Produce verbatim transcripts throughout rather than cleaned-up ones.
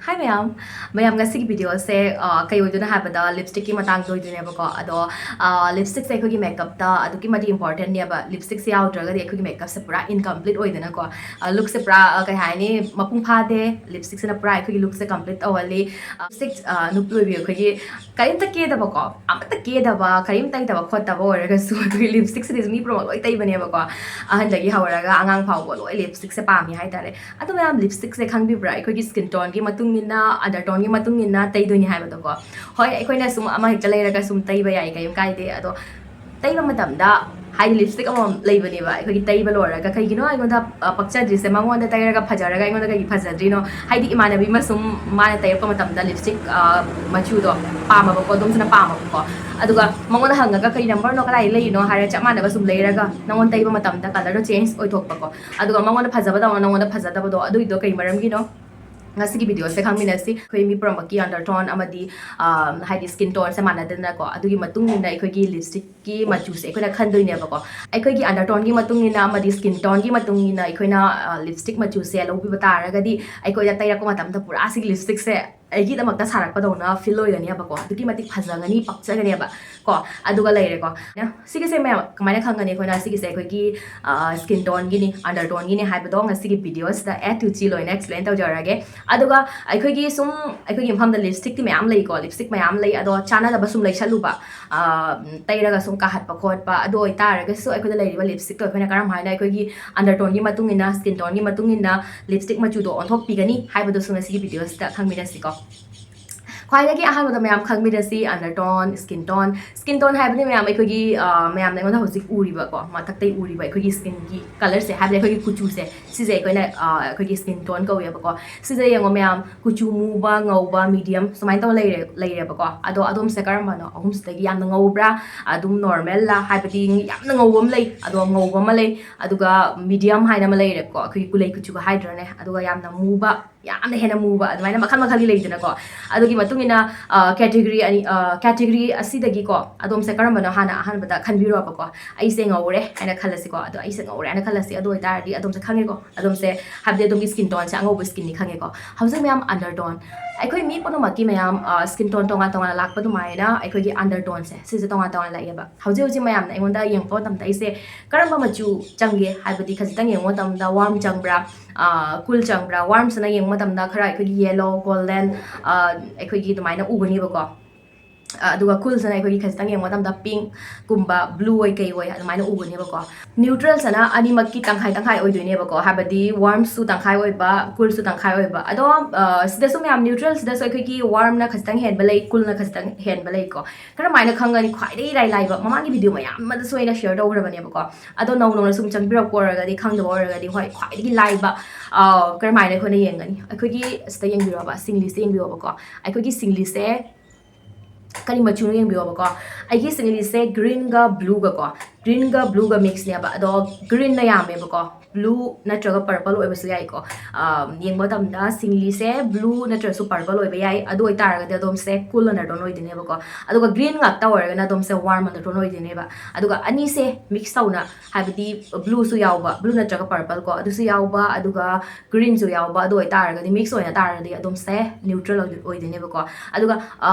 ꯍꯥꯏ ꯃꯌꯥꯝ, ꯃꯌꯥꯝ ꯉꯁꯤꯒꯤ ꯚꯤꯗꯤꯑꯣꯁꯦ ꯀꯩ ꯑꯣꯏꯗꯣꯏꯅꯣ ꯍꯥꯏꯕꯗ ꯂꯤꯞꯁꯇꯤꯛꯀꯤ ꯃꯇꯥꯡꯗ ꯑꯣꯏꯗꯣꯏꯅꯦꯕꯀꯣ꯫ ꯑꯗꯣ ꯂꯤꯞꯁꯇꯤꯛꯁꯦ ꯑꯩꯈꯣꯏꯒꯤ ꯃꯦꯀꯞꯇ ꯑꯗꯨꯛꯀꯤ ꯃꯇꯤꯛ ꯏꯝꯄꯣꯔꯇꯦꯟꯅꯦꯕ꯫ ꯂꯤꯞꯁꯇꯤꯛꯁꯦ ꯌꯥꯎꯗ꯭ꯔꯒꯗꯤ ꯑꯩꯈꯣꯏꯒꯤ ꯃꯦꯀꯞꯁꯦ ꯄꯨꯔꯥ ꯏꯟꯀꯝꯄ꯭ꯂꯤꯠ ꯑꯣꯏꯗꯅꯀꯣ꯫ ꯂꯨꯛꯁꯦ ꯄꯨꯔꯥ ꯀꯩ ꯍꯥꯏꯅꯤ, ꯃꯄꯨꯡ ꯐꯥꯗꯦ꯫ ꯂꯤꯞꯁꯇꯤꯛꯁꯤꯅ ꯄꯨꯔꯥ ꯑꯩꯈꯣꯏꯒꯤ ꯂꯨꯛꯁꯦ ꯀꯝꯄ꯭ꯂꯤꯠ ꯇꯧꯍꯜꯂꯤ꯫ ꯂꯤꯞꯁꯇꯤꯛ ꯅꯨꯄꯤ ꯑꯣꯏꯕꯤ ꯑꯩꯈꯣꯏꯒꯤ ꯀꯔꯤꯝꯇ ꯀꯦꯗꯕꯀꯣ, ꯑꯃꯠꯇ ꯀꯦꯗꯕ, ꯀꯔꯤꯝ ꯇꯩꯗꯕ ꯈꯣꯠꯇꯕ ꯑꯣꯏꯔꯒꯁꯨ ꯑꯩꯈꯣꯏꯒꯤ ꯂꯤꯞꯁꯇꯤꯛꯁꯤꯗꯤ ꯃꯤ ꯄꯨꯝꯅꯃꯛ ꯂꯣꯏ ꯇꯩꯕꯅꯦꯕꯀꯣ꯫ ꯑꯍꯟꯗꯒꯤ ꯍꯧꯔꯒ ꯑꯉꯥꯡ ꯐꯥꯎꯕ ꯂꯣꯏ ꯂꯤꯞꯁꯇꯤꯛꯁꯦ ꯄꯥꯝꯃꯤ ꯍꯥꯏꯇꯥꯔꯦ꯫ ꯑꯗꯣ ꯃꯌꯥꯝ, ꯂꯤꯞꯁꯇꯤꯛꯁꯦ ꯈꯪꯕꯤꯕ꯭ꯔꯥ? ꯑꯩꯈꯣꯏꯒꯤ ꯁ꯭ꯀꯤꯟ ꯇꯣꯟꯒꯤ ꯃꯇꯨꯡ ꯏꯟꯅ, ꯑꯟꯗꯔ ꯇꯣꯟꯒꯤ ꯃꯇꯨꯡ ꯏꯟꯅ ꯇꯩꯗꯣꯏꯅꯤ ꯍꯥꯏꯕꯗꯣꯀꯣ꯫ ꯍꯣꯏ, ꯑꯩꯈꯣꯏꯅ ꯁꯨꯝ ꯑꯃ ꯍꯦꯛꯇ ꯂꯩꯔꯒ ꯁꯨꯝ ꯇꯩꯕ ꯌꯥꯏ, ꯀꯔꯤꯝ ꯀꯥꯏꯗꯦ꯫ ꯑꯗꯣ ꯇꯩꯕ ꯃꯇꯝꯗ ꯍꯥꯏꯗꯤ ꯂꯤꯞꯁꯇꯤꯛ ꯑꯃꯃꯝ ꯂꯩꯕꯅꯦꯕ ꯑꯩꯈꯣꯏꯒꯤ ꯇꯩꯕ ꯂꯣꯏꯔꯒ꯫ ꯀꯩꯒꯤꯅꯣ ꯑꯩꯉꯣꯟꯗ ꯄꯛꯆꯗ꯭ꯔꯤꯁꯦ? ꯃꯉꯣꯟꯗ ꯇꯩꯔꯒ ꯐꯖꯔꯒ ꯑꯩꯉꯣꯟꯗ ꯀꯩꯒꯤ ꯐꯖꯗ꯭ꯔꯤꯅꯣ? ꯍꯥꯏꯗꯤ ꯏꯃꯥꯟꯅꯕꯤ ꯑꯃ ꯁꯨꯝ ꯃꯥꯅ ꯇꯩꯔꯛꯄ ꯃꯇꯝꯗ ꯂꯤꯞꯁꯇꯤꯛ ꯃꯆꯨꯗꯣ ꯄꯥꯝꯃꯕꯀꯣ, ꯑꯗꯨꯝꯁꯤꯅ ꯄꯥꯝꯃꯕꯀꯣ꯫ ꯑꯗꯨꯒ ꯃꯉꯣꯟꯗ ꯍꯪꯉꯒ ꯀꯩ ꯅꯝꯕꯔꯅꯣ, ꯀꯗꯥꯏ ꯂꯩꯔꯤꯅꯣ ꯍꯥꯏꯔ ꯆꯞ ꯃꯥꯟꯅꯕ ꯁꯨꯝ ꯂꯩꯔꯒ ꯅꯪꯉꯣꯟꯗ ꯇꯩꯕ ꯃꯇꯝꯗ ꯀꯂꯔꯗꯣ ꯆꯦꯟꯖ ꯑꯣꯏꯊꯣꯛꯄꯀꯣ꯫ ꯑꯗꯨꯒ ꯃꯉꯣꯟꯗ ꯐꯖꯕꯗꯧꯅ ꯅꯪꯉꯣꯟꯗ ꯐꯖꯗꯕꯗꯣ, ꯑꯗꯨꯒꯤꯗꯣ ꯀꯩ ꯃꯔꯝꯒꯤꯅꯣ? ꯉꯁꯤꯒꯤ ꯚꯤꯗꯤꯑꯣꯁꯦ ꯈꯪꯃꯤꯟꯅꯁꯤ꯫ ꯑꯩꯈꯣꯏ ꯃꯤ ꯄꯨꯝꯅꯃꯛꯀꯤ ꯑꯟꯗꯔ ꯇꯣꯟ ꯑꯃꯗꯤ ꯍꯥꯏꯗꯤ ꯁ꯭ꯀꯤꯟ ꯇꯣꯟꯁꯦ ꯃꯥꯟꯅꯗꯦꯗꯅꯀꯣ꯫ ꯑꯗꯨꯒꯤ ꯃꯇꯨꯡ ꯏꯟꯅ ꯑꯩꯈꯣꯏꯒꯤ ꯂꯤꯞꯁꯇꯤꯛꯀꯤ ꯃꯆꯨꯁꯦ ꯑꯩꯈꯣꯏꯅ ꯈꯟꯗꯣꯏꯅꯦꯕꯀꯣ꯫ ꯑꯩꯈꯣꯏꯒꯤ ꯑꯟꯗꯔ ꯇꯣꯟꯒꯤ ꯃꯇꯨꯡ ꯏꯟꯅ ꯑꯃꯗꯤ ꯁ꯭ꯀꯤꯟ ꯇꯣꯟꯒꯤ ꯃꯇꯨꯡ ꯏꯟꯅ ꯑꯩꯈꯣꯏꯅ ꯂꯤꯞꯁꯇꯤꯛ ꯃꯆꯨꯁꯦ ꯂꯧꯕꯤꯕ ꯇꯥꯔꯒꯗꯤ, ꯑꯩꯈꯣꯏꯗ ꯇꯩꯔꯛꯄ ꯃꯇꯝꯗ ꯄꯨꯔꯥ ꯁꯤꯒꯤ ꯂꯤꯞꯁꯇꯤꯛꯁꯦ ꯑꯩꯒꯤꯗꯃꯛꯇ ꯁꯥꯔꯛꯄꯗꯧꯅ ꯐꯤꯜ ꯑꯣꯏꯒꯅꯦꯕꯀꯣ꯫ ꯑꯗꯨꯛꯀꯤ ꯃꯇꯤꯛ ꯐꯖꯒꯅꯤ, ꯄꯛꯆꯒꯅꯦꯕ ꯀꯣ꯫ ꯑꯗꯨꯒ ꯂꯩꯔꯦꯀꯣ꯫ ꯁꯤꯒꯤꯁꯦ ꯃꯌꯥꯝ ꯀꯃꯥꯏꯅ ꯈꯪꯒꯅꯤ ꯑꯩꯈꯣꯏꯅ ꯁꯤꯒꯤꯁꯦ ꯑꯩꯈꯣꯏꯒꯤ ꯁ꯭ꯀꯤꯟ ꯇꯣꯟꯒꯤꯅꯤ, ꯑꯟꯗꯔ ꯇꯣꯟꯒꯤꯅꯤ ꯍꯥꯏꯕꯗꯣ ꯉꯁꯤꯒꯤ ꯚꯤꯗꯤꯑꯣꯁꯤꯗ A to Z ꯂꯣꯏꯅ ꯑꯦꯛꯁꯄ꯭ꯂꯦꯟ ꯇꯧꯖꯔꯒꯦ꯫ ꯑꯗꯨꯒ ꯑꯩꯈꯣꯏꯒꯤ ꯁꯨꯝ ꯑꯩꯈꯣꯏꯒꯤ ꯃꯐꯝꯗ ꯂꯤꯞꯁꯇꯤꯛꯇꯤ ꯃꯌꯥꯝ ꯂꯩꯀꯣ, ꯂꯤꯞꯁꯇꯤꯛ ꯃꯌꯥꯝ ꯂꯩ꯫ ꯑꯗꯣ ꯆꯥꯅꯗꯕ ꯁꯨꯝ ꯂꯩꯁꯜꯂꯨꯕ, ꯇꯩꯔꯒ ꯁꯨꯝ ꯀꯥꯍꯠꯄ ꯈꯣꯠꯄ, ꯑꯗꯨ ꯑꯣꯏꯇꯥꯔꯒꯁꯨ ꯑꯩꯈꯣꯏꯗ ꯂꯩꯔꯤꯕ ꯂꯤꯞꯁꯇꯤꯛꯇꯣ ꯑꯩꯈꯣꯏꯅ ꯀꯔꯝ ꯍꯥꯏꯅ ꯑꯩꯈꯣꯏꯒꯤ ꯑꯟꯗꯔ ꯇꯣꯟꯒꯤ ꯃꯇꯨꯡ ꯏꯟꯅ, ꯁ꯭ꯀꯤꯟ ꯇꯣꯟꯒꯤ ꯃꯇꯨꯡ ꯏꯟꯅ ꯂꯤꯞꯁꯇꯤꯛ ꯃꯆꯨꯗꯣ ꯑꯣꯟꯊꯣꯛꯄꯤꯒꯅꯤ ꯍꯥꯏꯕꯗꯨꯁꯨ ꯉꯁꯤꯒꯤ ꯚꯤꯗꯤꯑꯣꯁꯤꯗ ꯈꯪꯃꯤꯟꯅꯁꯤꯀꯣ꯫ ꯈ꯭ꯋꯥꯏꯗꯒꯤ ꯑꯍꯥꯟꯕꯗ ꯃꯌꯥꯝ ꯈꯪꯃꯤꯟꯅꯁꯤ undertone, skin tone. Skin tone ꯍꯥꯏꯕꯗꯤ ꯃꯌꯥꯝ ꯑꯩꯈꯣꯏꯒꯤ, ꯃꯌꯥꯝꯅ ꯑꯩꯉꯣꯟꯗ ꯍꯧꯖꯤꯛ ꯎꯔꯤꯕꯀꯣ, ꯃꯊꯛꯇꯩ ꯎꯔꯤꯕ ꯑꯩꯈꯣꯏꯒꯤ ꯁ꯭ꯀꯤꯟꯒꯤ ꯀꯂꯔꯁꯦ, ꯍꯥꯏꯕꯗꯤ ꯑꯩꯈꯣꯏꯒꯤ ꯀꯨꯆꯨꯁꯦ, ꯁꯤꯁꯦ ꯑꯩꯈꯣꯏꯅ, ꯑꯩꯈꯣꯏꯒꯤ ꯁ꯭ꯀꯤꯟ ꯇꯣꯟ ꯀꯧꯋꯦꯕꯀꯣ꯫ ꯁꯤꯗ ꯌꯦꯡꯉꯣ ꯃꯌꯥꯝ, ꯀꯨꯆꯨ ꯃꯨꯕ, ꯉꯧꯕ, ꯃꯤꯗꯤꯌꯝ ꯁꯨꯃꯥꯏꯅ ꯇꯧꯔ ꯂꯩꯔꯦ, ꯂꯩꯔꯦꯕꯀꯣ꯫ ꯑꯗꯣ ꯑꯗꯣꯝꯁꯦ ꯀꯔꯝꯕꯅꯣ? ꯑꯍꯨꯝꯁꯤꯗꯒꯤ ꯌꯥꯝꯅ ꯉꯧꯕ꯭ꯔꯥ? ꯑꯗꯨꯝ ꯅꯣꯔꯃꯦꯜꯂꯥ? ꯍꯥꯏꯕꯗꯤ ꯌꯥꯝꯅ ꯉꯧꯕ ꯑꯃ ꯂꯩ, ꯑꯗꯣ ꯉꯧꯕ ꯑꯃ ꯂꯩ, ꯑꯗꯨꯒ ꯃꯤꯗꯤꯌꯝ ꯍꯥꯏꯅ ꯑꯃ ꯂꯩꯔꯦꯀꯣ, ꯑꯩꯈꯣꯏꯒꯤ ꯀꯨꯂꯩ ꯀꯨꯆꯨꯒ ꯍꯥꯏꯗ꯭ꯔꯅꯦ, ꯑꯗꯨꯒ ꯌꯥꯝꯅ ꯃꯨꯕ, ꯌꯥꯝꯅ ꯍꯦꯟꯅ ꯃꯨꯕ, ꯑꯗꯨꯃꯥꯏꯅ ꯃꯈꯜ ꯃꯈꯜꯒꯤ ꯂꯩꯗꯅꯀꯣ꯫ ꯑꯗꯨꯒꯤ ꯃꯇꯨꯡ ꯏꯟꯅ ꯀꯦꯇꯤꯒꯣꯔꯤ ꯑꯅꯤ, ꯀꯦꯇꯤꯒꯣꯔꯤ ꯑꯁꯤꯗꯒꯤꯀꯣ ꯑꯗꯣꯝꯁꯦ ꯀꯔꯝꯕꯅꯣ ꯍꯥꯟꯅ ꯑꯍꯥꯟꯕꯗ ꯈꯟꯕꯤꯔꯣꯕꯀꯣ꯫ ꯑꯩꯁꯦ ꯉꯧꯔꯦ ꯍꯥꯏꯅ ꯈꯜꯂꯁꯤꯀꯣ, ꯑꯗꯣ ꯑꯩꯁꯦ ꯉꯧꯔꯦ ꯍꯥꯏꯅ ꯈꯜꯂꯁꯤ꯫ ꯑꯗꯨ ꯑꯣꯏꯇꯥꯔꯗꯤ ꯑꯗꯣꯝꯁꯦ ꯈꯪꯉꯦꯀꯣ, ꯑꯗꯣꯝꯁꯦ ꯍꯥꯏꯕꯗꯤ ꯑꯗꯣꯝꯒꯤ ꯁ꯭ꯀꯤꯟ ꯇꯣꯟꯁꯦ ꯑꯉꯧꯕ ꯁ꯭ꯀꯤꯟꯅꯤ ꯈꯪꯉꯦꯀꯣ꯫ ꯍꯧꯖꯤꯛ ꯃꯌꯥꯝ ꯑꯟꯗꯔꯇꯣꯟ, ꯑꯩꯈꯣꯏ ꯃꯤ ꯄꯨꯝꯅꯃꯛꯀꯤ ꯃꯌꯥꯝ ꯁ꯭ꯀꯤꯟ ꯇꯣꯟ ꯇꯣꯉꯥꯟ ꯇꯣꯉꯥꯟꯅ ꯂꯥꯛꯄ ꯑꯗꯨꯃꯥꯏꯅ ꯑꯩꯈꯣꯏꯒꯤ ꯑꯟꯗꯔꯇꯣꯟꯁꯦ ꯁꯤꯁꯦ ꯇꯣꯉꯥꯟ ꯇꯣꯉꯥꯟ ꯂꯥꯛꯑꯦꯕ꯫ ꯍꯧꯖꯤꯛ ꯍꯧꯖꯤꯛ ꯃꯌꯥꯝꯅ ꯑꯩꯉꯣꯟꯗ ꯌꯦꯡꯉꯛꯄ ꯃꯇꯝꯗ ꯑꯩꯁꯦ ꯀꯔꯝꯕ ꯃꯆꯨ ꯆꯪꯒꯦ ꯍꯥꯏꯕꯗꯤ ꯈꯖꯤꯛꯇꯪ ꯌꯦꯡꯕ ꯃꯇꯝꯗ ꯋꯥꯔꯝ ꯆꯪꯕ꯭ꯔꯥ, ꯀꯨꯜ ꯆꯪꯕ꯭ꯔꯥ? ꯋꯥꯔꯝꯁꯤꯅ ꯌꯦꯡꯕ ꯃꯇꯝꯗ ꯈꯔ ꯑꯩꯈꯣꯏꯒꯤ ꯌꯦꯂꯣ, ꯒꯣꯜꯗꯟ, ꯑꯩꯈꯣꯏꯒꯤ ꯑꯗꯨꯃꯥꯏꯅ ꯎꯒꯅꯦꯕꯀꯣ꯫ ꯑꯗꯨꯒ ꯀꯨꯜꯁꯤꯅ ꯑꯩꯈꯣꯏꯒꯤ ꯈꯖꯤꯛꯇꯪ ꯌꯦꯡꯕ ꯃꯇꯝꯗ ꯄꯤꯡ ꯀꯨꯝꯕ, ꯕ꯭ꯂꯨ ꯑꯣꯏ ꯀꯩ ꯑꯣꯏ ꯑꯗꯨꯃꯥꯏꯅ ꯎꯒꯅꯦꯕꯀꯣ꯫ ꯅ꯭ꯌꯨꯇ꯭ꯔꯦꯜꯁꯤꯅ ꯑꯅꯤꯃꯛꯀꯤ ꯇꯪꯈꯥꯏ ꯇꯪꯈꯥꯏ ꯑꯣꯏꯗꯣꯏꯅꯦꯕꯀꯣ, ꯍꯥꯏꯕꯗꯤ ꯋꯥꯔꯝꯁꯨ ꯇꯪꯈꯥꯏ ꯑꯣꯏꯕ, ꯀꯨꯜꯁꯨ ꯇꯪꯈꯥꯏ ꯑꯣꯏꯕ꯫ ꯑꯗꯣ ꯁꯤꯗꯁꯨ ꯃꯌꯥꯝ ꯅ꯭ꯌꯨꯇ꯭ꯔꯦꯜꯁꯤꯗꯁꯨ ꯑꯩꯈꯣꯏꯒꯤ ꯋꯥꯔꯝꯅ ꯈꯖꯤꯛꯇꯪ ꯍꯦꯟꯕ ꯂꯩ, ꯀꯨꯜꯅ ꯈꯖꯤꯛꯇꯪ ꯍꯦꯟꯕ ꯂꯩꯀꯣ꯫ ꯀꯔꯝꯍꯥꯏꯅ ꯈꯪꯒꯅꯤ? ꯈ꯭ꯋꯥꯏꯗꯒꯤ ꯏꯔꯥꯏ ꯂꯥꯏꯕ, ꯃꯃꯥꯡꯒꯤ ꯚꯤꯗꯤꯑꯣ ꯃꯌꯥꯝ ꯑꯃꯗꯁꯨ ꯑꯩꯅ ꯁꯤꯌꯔ ꯇꯧꯈ꯭ꯔꯕꯅꯦꯕꯀꯣ꯫ ꯑꯗꯣ ꯅꯧ ꯅꯧꯅ ꯁꯨꯝ ꯆꯪꯕꯤꯔꯛꯄ ꯑꯣꯏꯔꯒꯗꯤ, ꯈꯪꯗꯕ ꯑꯣꯏꯔꯒꯗꯤ, ꯍꯣꯏ, ꯈ꯭ꯋꯥꯏꯗꯒꯤ ꯂꯥꯏꯕ ꯀꯔꯝꯍꯥꯏꯅ ꯑꯩꯈꯣꯏꯅ ꯌꯦꯡꯒꯅꯤ? ꯑꯩꯈꯣꯏꯒꯤ ꯁꯤꯗ ꯌꯦꯡꯕꯤꯔꯣꯕ, ꯁꯤꯡꯂꯤꯁꯤꯗ ꯌꯦꯡꯕꯤꯔꯣꯕꯀꯣ꯫ ꯑꯩꯈꯣꯏꯒꯤ ꯁꯤꯡꯂꯤꯁꯦ ꯀꯔꯤ ꯃꯆꯨꯅꯣ ꯌꯦꯡꯕꯤꯌꯣꯕꯀꯣ꯫ ꯑꯩꯒꯤ ꯁꯤꯡꯂꯤꯁꯦ ꯒ꯭ꯔꯤꯟꯒ ꯕ꯭ꯂꯨꯒꯀꯣ, ꯒ꯭ꯔꯤꯟꯒ ꯕ꯭ꯂꯨꯒ ꯃꯤꯛꯁꯅꯦꯕ꯫ ꯑꯗꯣ ꯒ꯭ꯔꯤꯟꯅ ꯌꯥꯝꯃꯦꯕꯀꯣ, ꯕ꯭ꯂꯨ ꯅꯠꯇ꯭ꯔꯒ ꯄꯔꯄꯜ ꯑꯣꯏꯕꯁꯨ ꯌꯥꯏꯀꯣ꯫ ꯌꯦꯡꯕ ꯃꯇꯝꯗ ꯁꯤꯡꯂꯤꯁꯦ ꯕ꯭ꯂꯨ ꯅꯠꯇ꯭ꯔꯁꯨ ꯄꯔꯄꯜ ꯑꯣꯏꯕ ꯌꯥꯏ꯫ ꯑꯗꯨ ꯑꯣꯏꯇꯥꯔꯒꯗꯤ ꯑꯗꯣꯝꯁꯦ ꯀꯨꯜ ꯑꯟꯗꯔꯇꯣꯟ ꯑꯣꯏꯗꯣꯏꯅꯦꯕꯀꯣ꯫ ꯑꯗꯨꯒ ꯒ꯭ꯔꯤꯟ ꯉꯥꯛꯇ ꯑꯣꯏꯔꯒꯅ ꯑꯗꯣꯝꯁꯦ ꯋꯥꯔꯝ ꯑꯟꯗꯔꯇꯣꯟ ꯑꯣꯏꯗꯣꯏꯅꯦꯕ꯫ ꯑꯗꯨꯒ ꯑꯅꯤꯁꯦ ꯃꯤꯛꯁ ꯇꯧꯅ, ꯍꯥꯏꯕꯗꯤ ꯕ꯭ꯂꯨꯁꯨ ꯌꯥꯎꯕ, ꯕ꯭ꯂꯨ ꯅꯠꯇ꯭ꯔꯒ ꯄꯔꯄꯜ ꯀꯣ, ꯑꯗꯨꯁꯨ ꯌꯥꯎꯕ, ꯑꯗꯨꯒ ꯒ꯭ꯔꯤꯟꯁꯨ ꯌꯥꯎꯕ, ꯑꯗꯨ ꯑꯣꯏꯇꯥꯔꯒꯗꯤ, ꯃꯤꯛꯁ ꯑꯣꯏꯅ ꯇꯥꯔꯒꯗꯤ ꯑꯗꯣꯝꯁꯦ ꯅ꯭ꯌꯨꯇ꯭ꯔꯦꯜ ꯑꯣꯏꯗꯣꯏꯅꯦꯕꯀꯣ꯫ ꯑꯗꯨꯒ